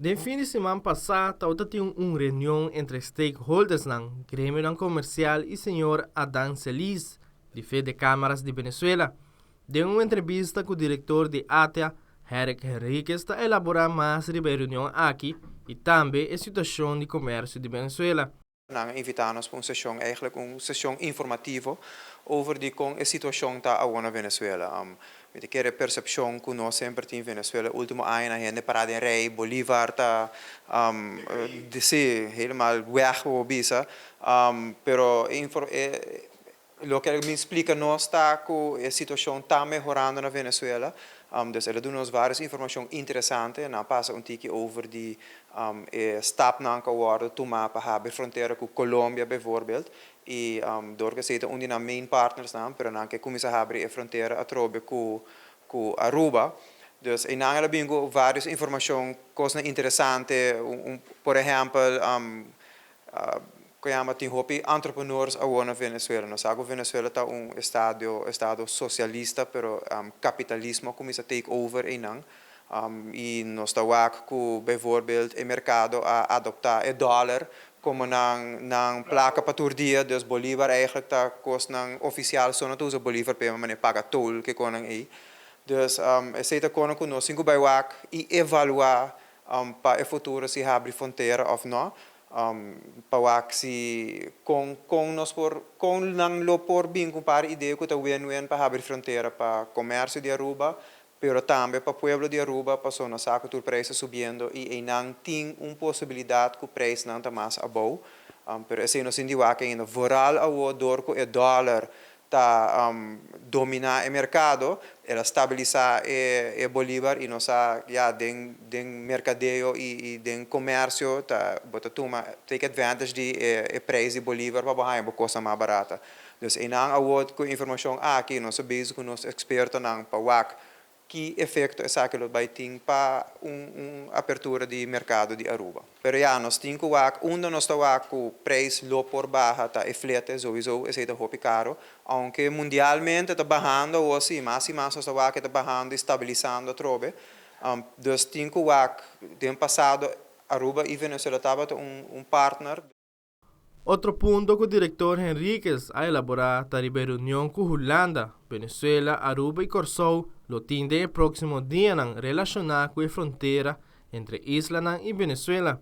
Den fin di siman pasá tabata tin un reunion entre stakeholdersnan, gremionan komersial i señor Adán Celis di Fedecámaras di Venezuela. Den un entrevista ku direktor di ATIA, Herrick Henriquez ta elaborá mas riba e reunion aki i tambe e situashon di komersio di Venezuela. Nan a invitá nos pa un seshon, eigenlijk un seshon informativo over di kon e situashon ta awor na Venezuela. Mi ta kere persepshon ku nos semper tin Venezuela último añanan hende pará den rei, Bolívar ta sí, helemaal weg bo por bisa, pero e e Loke el a bin splika nos ta ku e situashon ta mehorando na Venezuela. Dus el a duna nos vários informashon interesante. Nan a pasa un tiki over di e stapnan ku a wòrdu tumá pa habri frontera ku Colombia bijvoorbeeld. I dor ku esei ta un di nan main partnersnan, pero nan ke kuminsá habri e frontera atrobe ku ku Aruba. Dus einan el a bin ku vários informashon, kosnan interesante. Por ehèmpel, Ku yama tin hopi entrepreneurs awor na Venezuela. Nos sa ku Venezuela ta un estadio estado socialista pero kapitalismo a kuminsá take over einan. I nos ta wak ku bijvoorbeeld e merkado a adoptá e dòler komo nan nan plaka pa tur dia. Dus Bolívar eigenlijk ta kosnan ofisial so no ta usa Bolívar p'e manera paga tol ke konan ei. Dus esei ta kono ku nos tin ku bai wak i evaluá pa e futuro si habri frontera òf no. Pa wak si kon kon nos por kon nan lo por bin ku un par idea ku ta win-win pa habri frontera pa komersio di Aruba pero tambe pa pueblo di Aruba pasobra nos sa ku tur preis ta subiendo i einan tin un posibilidat ku preisnan ta mas abou pero esei nos tin di wak ainda vooral awo dor ku e dòler ta dominá e merkado, el a stabilisá e bolívar i nos a ya den den merkadeo i i den komersio ta bo ta tuma take advantage di e preis di bolívar pa bo haña bo kosnan mas barata. Dus einan awor ku e informashon aki nos a bezig ku nos ekspertonan pa wak Ki efecto esaki lo bay tin pa un un apertura di mercado di Aruba? Pero ya, nos tin cu wak unda nos ta wak cu prijs lo por baha ta e flete, sowiso esey ta hopi caro, aunke mundialmente ta bahando awor si, mas y mas nos ta wak e ta bahando y stabilisando atrobe. Dus tin cu wak den pasado Aruba y Venezuela tabata un un partner. Otro punto ku direktor Henriquez a elaborá ta riba e reunion ku Hulanda, Venezuela, Aruba i Kòrsou lo tin den e próksimo dianan relashoná ku e frontera entre islanan i Venezuela.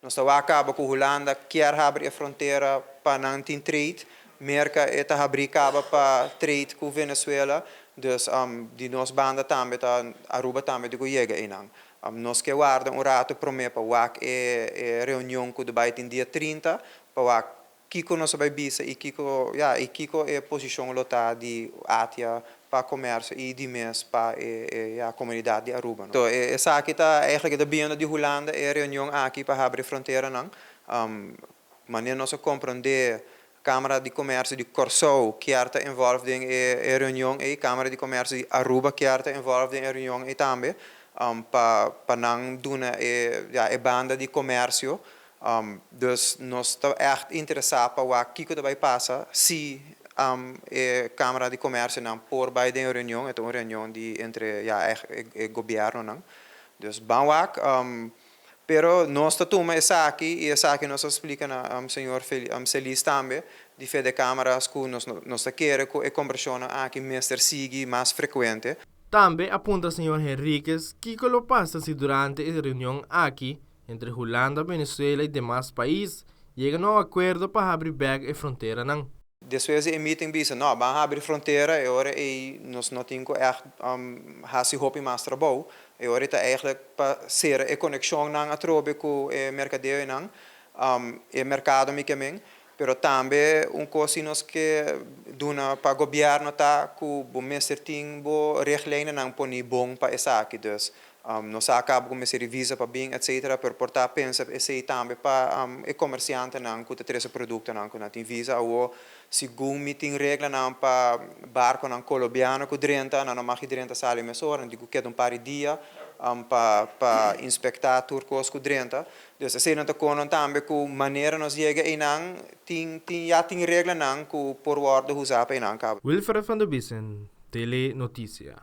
Nos ta wak kaba ku Hulanda kier habri e frontera pa nan tin trade, Merka e ta habrí kaba pa trade ku Venezuela, dus di nos banda tambe ta Aruba tambe tin ku yega einan. Nos ke warda un rato promé pa wak e e reunion ku ta bai tin dia 30 pa wak kiko nos a bai bisa i kiko ya i kiko e posishon lo ta di ATIA pa komersio i di mes pa e e ya komunidat di Aruba. To e esaki ta eigenlijk e ta biendo di Hulanda e reunion aki pa habri fronteranan. Manera nos a komprondé Kámara di Komersio di Kòrsou kier ta involved den e reunion ei, Kámara di Komersio di Aruba kier ta involved den e reunion ei tambe pa pa nan duna e ya e banda di komersio. Dus nos ta ègt interesá pa wak kiko ta bai pasa si e Kámara di Komersionan por bai den e reunion, e ta un reunion di entre ya e gobièrnunan. Dus ban wak. Pero nos ta tuma esaki y esaki nos a splica na señor Celis tambe di Fedecámaras cu nos nos ta kere cu e combersacionnan aki mester sigui mas frecuente. Tambe a puntra señor Henriquez kico lo pasa si durante e reunion aki entre Hulanda, Venezuela y demas pais yega na un acuerdo pa habri bek e fronteranan. Despues di e meeting bisa, no, ban habri frontera, e ora ei nos no tin ku ègt hasi hopi mas trabou. E ora ei ta eigentlik pa sera e konekshonnan atrobe ku e merkadeonan, e merkado mi ke men. Pero tambe un kos si nos ke duna pa gobièrnu ta ku bo mester tin bo richtlijnennan poni bon pa esaki. Dus nos sa kaba ku mester di visa pa bin etcetera, pero por ta pensa esei tambe pa e komersiantenan ku ta trese produktonan ku nan tin visa. Awor segun mi tin reglanan pa barkonan kolobiano ku drenta, nan no mag di drenta sali mesora, nan tin ku keda un par di dia pa pa inspektá tur kos ku drenta. Dus eseinan ta konon tambe ku manera nos yega einan tin tin ya tin reglanan ku por wòrdu usá pa einan kaba. Wilfred van der Biesen, Tele Noticia.